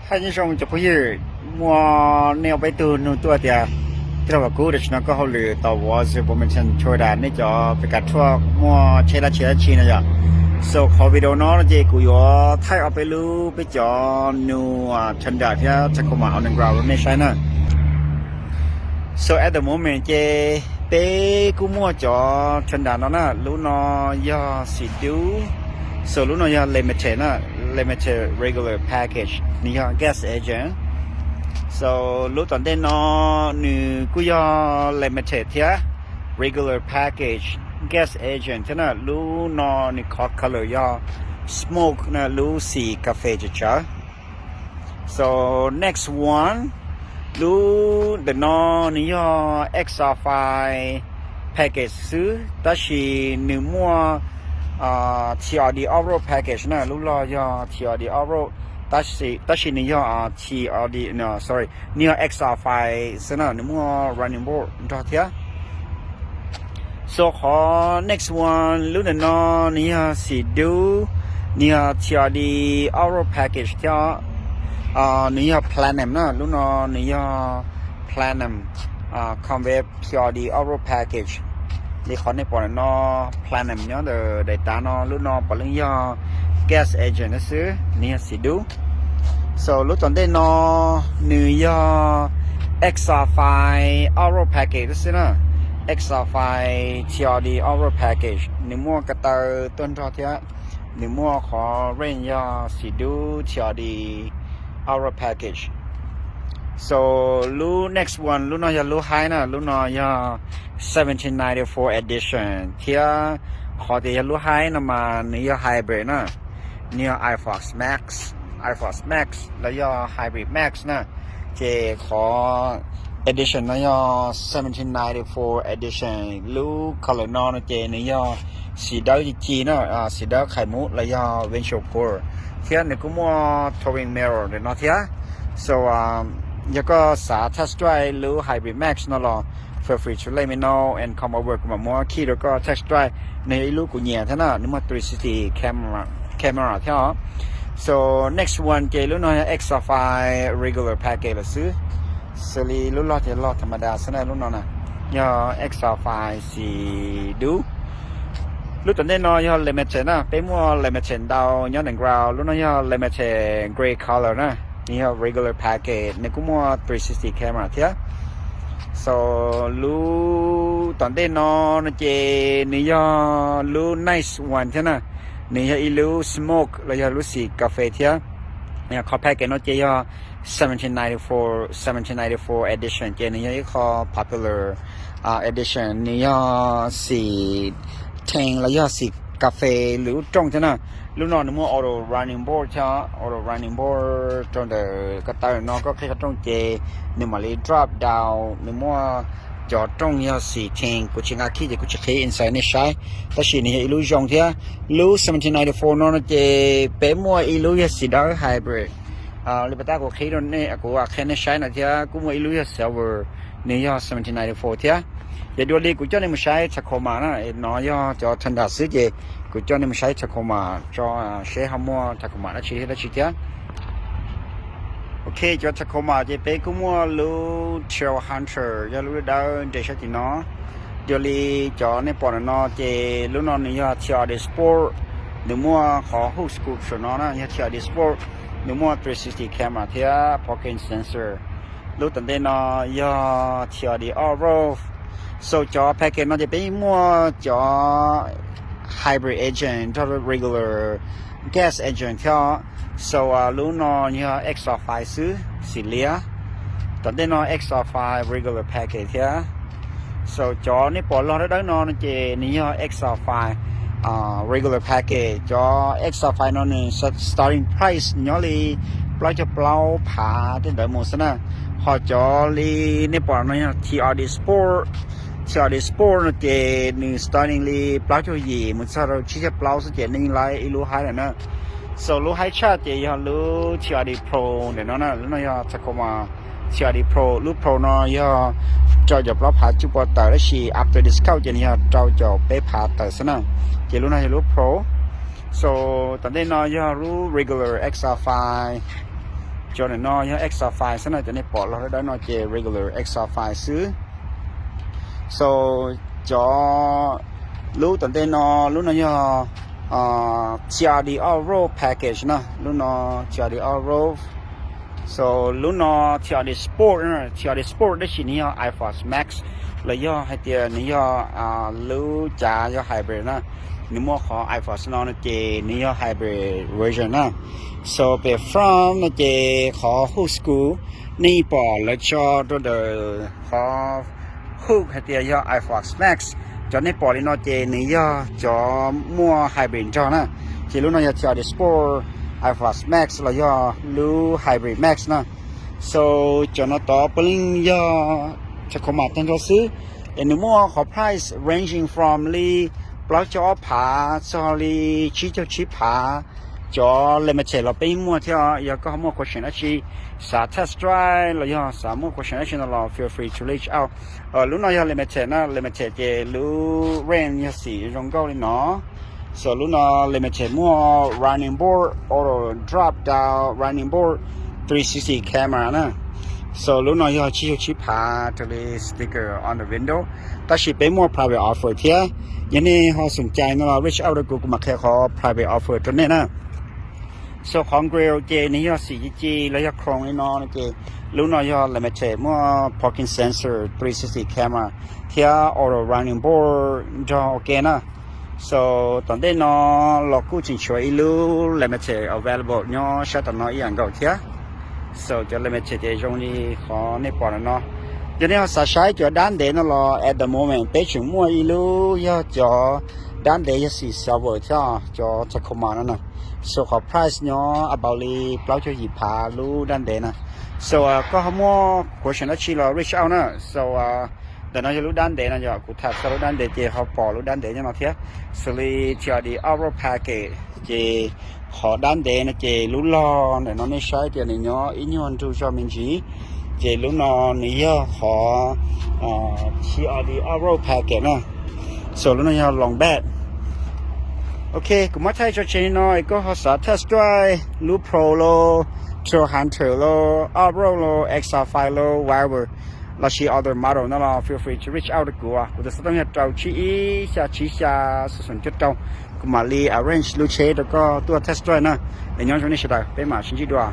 Hais nyob zoo cov phooj ywg, muaj nej ob peb tug nug tuaj tias, tij laug Vam Kub, tam sim no koj hauj lwm tau ua Zero Momentum Toyota, nej cov pes kas thuaj muaj tsheb dab tsi dab tsi no yom? So qhov video no no ces kuv yuav thaij ob peb lub peb cov new Tundra thiab Tacoma underground rau nej saib na. So at the moment ces peb kuj muaj cov Tundra no na, lub no yog xim dub. So lub no yog limited na, limited regular package, nws yog gas engine. So lub tom ntej no nws kuj yog limited thiab regular package, gas engine thiab na. Lub no nws qhov color yog smoke na, lub xim kas fes tsawv tsawv. So next one, lub ntawm no nws yog X R five package xwb, tab sis nws muaj T R D off-road package na, lub log yog T R D off-road, tab sis nws yog T R D, sorry, nws yog X R five xwb na, nws muaj running board nrog thiab. So qhov next one, lub ntawm no nws yog xim dub, nws yog T R D off-road package thiab. Nws yog platinum na, lub no nws yog platinum, convert T R D off-road package. Li qhov nej pom ntawm no, platinum nyob ntawm daim tav no, lub no puav leej yog gas engine xwb, nws yog xim dub. So lub tom ntej no nws yog X R five off-road package xwb na, X R five T R D off-road package, nws muaj ko taw tuaj nrog thiab. Nws muaj qhov rim yog xim dub T R D off-road package. So lub next one, lub no yog lub high na, lub no yog seventeen ninety-four edition thiab. Qhov tias yog lub high no mas nws yog hybrid na, nws yog iForce Max, iForce Max los yog Hybrid Max na. Ces qhov edition no yog seventeen ninety-four edition. Lub color no no ces nws yog xim dawb ci ci na, xim dawb qhais muv los yog windshield cover, thiab nws kuj muaj touring mirror ntawm no thiab. So yog koj xav test drive lub Hybrid Max no los feel free to let me know and come over, kuv mam muab key rau koj test drive. Nws yog ib lub kuv nyiam thiab na, nws muaj three sixty camera thiab os. So next one ces lub no yog X R five regular package lawm xwb, xws li lub log ces log tha ma da xwb na. Lub no na yog X R five xim dub. Lub tom ntej no yog limited na, peb muaj limited ntau nyob ntawm ground. Lub no yog limited grey color na, nws yog regular package, nws kuj muaj three sixty camera thiab. So lub tom ntej no no ces nws yog lub nice one thiab na, nws yog ib lub smoke los yog lub xim kas fes thiab. Qhov package no ces yog seventeen ninety-four, seventeen ninety-four edition, ces nws yog ib qho popular edition, nws yog xim tees los yog xim kas fes lwm lub rooj thiab na. Lub no nws muaj auto running board thiab, auto running board rau ntawm ko taw no, koj qhib qhov rooj ces nws mam li drop down, nws muaj cov rooj yog xim tees, kuv tsis nqa khij ces kuv tsis qhib inside nej saib, tab sis nws yog ib lub zoo thiab. Lub seventeen ninety-four no no ces peb muaj ib lub yog xim dawb hybrid. Li pas tab kuv qhib rau nej, kuv qhia nej saib no thiab, kuj muaj ib lub yog silver, nws yog seventeen ninety-four thiab. Ces dua li kuv coj nej mus saib Tacoma na, no yog cov Tundra xwb ces kuv coj nej mus saib Tacoma tso, seb ho muaj Tacoma dab tsi thiab dab tsi thiab. Ok, cov Tacoma ces peb kuj muaj lub Trail Hunter, yog lub dawb nres sab tim no. Dua li cov nej pom ntawm no ces lub no nws yog T R D Sport, nws muaj qhov hood scoop saum no na, yog T R D Sport, nws muaj three sixty camera thiab parking sensor. Lub tom ntej no yog T R D Off-Road. So cov package no ces peb muaj cov hybrid engine nrog regular gas engine thiab. So lub no yog X R five xwb, xim liab. Tom ntej no X R five regular package thiab. So cov nej pom log dawb dawb no no ces nws yog X R five regular package. Cov X R five no nws starting price nyob li plaub caug plaub phav tej ntawd mus xwb na. Ho cov li nej pom no yog T R D Sport. T R D Sport no ces nws starting li plaub caug yim mus txog rau tsib caug plaub xwb ces nej yeej laib ib lub haib lawm na. So lub haib tshaj ces yog lub T R D Pro ntawm no na, lub no yog Tacoma T R D Pro. Lub Pro no yog rau caum plaub phav cuaj pua tawm, tab sis after discount ces nws yog rau caum peb phav tawm xwb na. Ces lub no yog lub Pro. So tom ntej no yog lub regular X R five. Cov no yog X R five xwb na, cov nej pom los dawb dawb no ces regular X R five xwb. So cov, lub tom ntej no, lub no yog T R D Off-Road Package na, lub no T R D Off-Road. So lub no T R D Sport, T R D Sport tab sis nws yog iForce Max, los yog hais tias nws yog lub cav yog hybrid na. Nws muaj qhov iForce no no ces nws yog hybrid version na. So pem front no ces qhov hood scoop, nej pom lawv tso rau ntawm qhov hood hais tias yog iForce Max. Cov nej pom li no ces nws yog cov muaj hybrid nrog na. Ces lub no yog T R D Sport, iForce Max los yog lub hybrid Max na. So cov no tod puav leej yog Tacoma tag nrho xwb. Es nws muaj qhov price ranging from li plaub caug ob phav txog li tsib caug tsib phav. Cov limited los peb muaj thiab, yog koj ho muaj question dab tsi, xav test drive los yog xav muaj question dab tsi no los feel free to reach out. Lub no yog limited na, limited ces lub range yog xim zoo nkauj li no. So lub no limited muaj running board, auto drop down running board, three sixty camera na. So lub no yog tsib caug tsib phav raws li sticker on the window. Tab sis peb muaj private offer thiab. Yog nej ho xoom cai no los reach out rau kuv, kuv mam qhia qhov private offer rau nej na. So qhov grill ces nws yog xim ci ci los yog chrome li no no ces lub no yog limited muaj parking sensor, three sixty camera thiab auto running board nrog ua ke na. So tom ntej no los kuj tseem tshuav ib lub limited available nyob sab tom no ib yam nkaus thiab. So cov limited ces zoo li qhov nej pom no no. Yog nej ho xav saib cov dab ntev no los at the moment peb tseem muaj ib lub yog cov dab ntev yog xim silver thiab, cov Tacoma no na. So qhov price nyob about li plaub caug yim phav lub dab ntev na. So koj ho muaj question dab tsi los reach out na. So ntawm no yog lub dab ntev no, yog kuv tham txog lub dab ntev ces ho pom lub dab ntev nyob no thiab. Xws li T R D Off-Road Package ces qhov dab ntev no ces lub log ntawm no nej saib tias nws nyob ib nyuag nrug zog me ntsis. Ces lub no nws yog qhov T R D Off-Road Package na. So lub no yog long bed. Ok, kuv muab thaij tso tseg li no es koj ho xav test drive lub Pro los, Trail Hunter los, Off-Road los, X R five los, whatever, los sis other model no los feel free to reach out rau kuv. Kuv tus xov tooj yog rau tsib ib xya tsib xya xoom xoom cuaj rau. Kuv mam li arrange lub tsheb rau koj tuaj test drive na. Es nyob zoo nej sawv daws, peb mam sib ntsib dua.